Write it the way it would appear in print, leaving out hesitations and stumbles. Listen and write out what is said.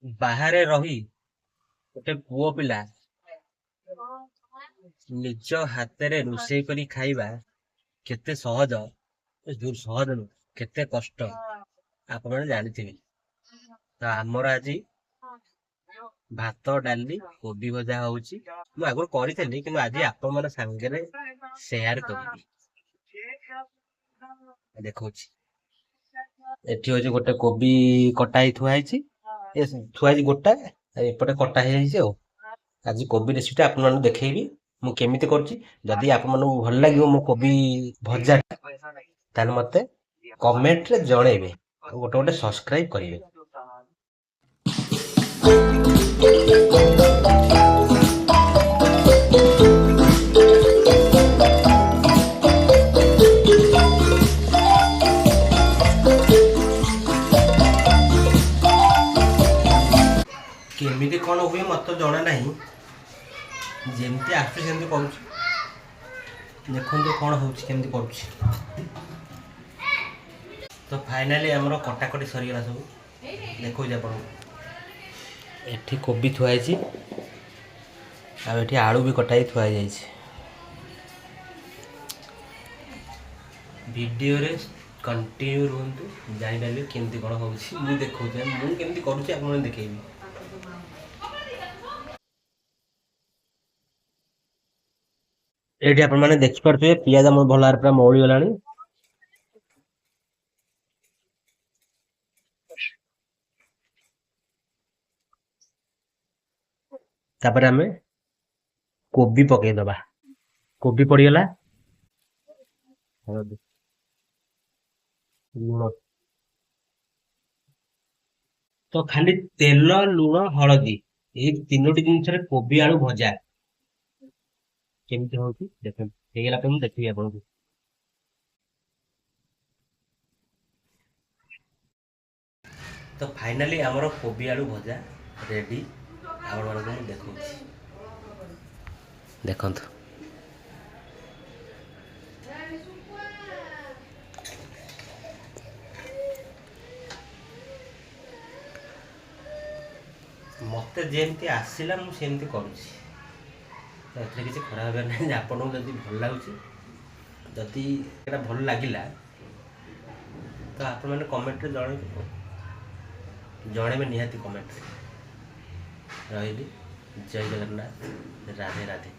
ବାହାରେ ରହି ଗୋଟେ ପୁଅ ପିଲା ନିଜ ହାତରେ ରୋଷେଇ କରି ଖାଇବା କେତେ ସହଜ, ସହଜ ନୁହଁ, କେତେ କଷ୍ଟ ଆପଣମାନେ ଜାଣିଥିବେ। ତ ଆମର ଆଜି ଭାତ, ଡାଲି, କୋବି ଭଜା ହଉଛି। ମୁଁ ଆଗରୁ କରିଥିଲି, କିନ୍ତୁ ଆଜି ଆପଣମାନଙ୍କ ସାଙ୍ଗରେ ସେୟାର କରିବି। ଦେଖଉଛି, ଏଠି ହଉଛି ଗୋଟେ କୋବି କଟା ହେଇ ଥୁଆ ହେଇଛି, ଏ ଥୁଆ ହେଇଛି ଗୋଟା, ଏପଟେ କଟା ହେଇଯାଇଛି। ଆଉ ଆଜି କୋବି ରେସିପିଟା ଆପଣମାନଙ୍କୁ ଦେଖେଇବି ମୁଁ କେମିତି କରୁଛି। ଯଦି ଆପଣମାନଙ୍କୁ ଭଲ ଲାଗିବ ମୋ କୋବି ଭଜା, ତାହେଲେ ମତେ କମେଣ୍ଟରେ ଜଣେଇବେ ଆଉ ଗୋଟେ ଗୋଟେ ସବସ୍କ୍ରାଇବ କରିବେ। କେମିତି କ'ଣ ହୁଏ ମତେ ଜଣା ନାହିଁ, ଯେମିତି ଆସୁଛି ସେମିତି କରୁଛି। ଦେଖନ୍ତୁ କ'ଣ ହେଉଛି, କେମିତି କରୁଛି। ତ ଫାଇନାଲି ଆମର କଟାକଟି ସରିଗଲା ସବୁ। ଦେଖାଉଛି ଆପଣଙ୍କୁ, ଏଠି କୋବି ଥୁଆ ହେଇଛି ଆଉ ଏଠି ଆଳୁ ବି କଟା ହେଇ ଥୁଆ ହେଇଯାଇଛି। ଭିଡ଼ିଓରେ କଣ୍ଟିନ୍ୟୁ ରୁହନ୍ତୁ, ଜାଣିପାରିବେ କେମିତି କ'ଣ ହେଉଛି। ମୁଁ ଦେଖାଉଛି, ମୁଁ କେମିତି କରୁଛି ଆପଣଙ୍କୁ ଦେଖେଇବି। ଏଇଠି ଆପଣମାନେ ଦେଖିପାରୁଥିବେ ପିଆଜ ଆମର ଭଲ ଭାବରେ ପୁରା ମଉଳିଗଲାଣି। ତାପରେ ଆମେ କୋବି ପକେଇଦବା। କୋବି ପଡ଼ିଗଲା, ହଳଦୀ, ଲୁଣ, ତ ଖାଲି ତେଲ, ଲୁଣ, ହଳଦୀ ଏଇ ତିନୋଟି ଜିନିଷରେ କୋବି ଆଳୁ ଭଜା କେମିତି ହଉଛି ଦେଖନ୍ତୁ। ହେଇଗଲା ପରେ ମୁଁ ଦେଖିବି ଆପଣଙ୍କୁ। ତ ଫାଇନାଲି ଆମର କୋବି ଆଳୁ ଭଜା ରେଡି, ଆପଣମାନଙ୍କୁ ମୁଁ ଦେଖାଉଛି, ଦେଖନ୍ତୁ। ମତେ ଯେମିତି ଆସିଲା ମୁଁ ସେମିତି କରୁଛି, ତ ଏଥିରେ କିଛି ଖରାପ ହେବାର ନାହିଁ। ଆପଣଙ୍କୁ ଯଦି ଭଲ ଲାଗୁଛି, ଯଦି ଏଇଟା ଭଲ ଲାଗିଲା ତ ଆପଣମାନେ କମେଣ୍ଟରେ ଜଣେଇବେ, ଜଣେଇବେ ନିହାତି କମେଣ୍ଟରେ। ରହିଲି, ଜୟ ଜଗନ୍ନାଥ, ରାଧେ ରାଧେ।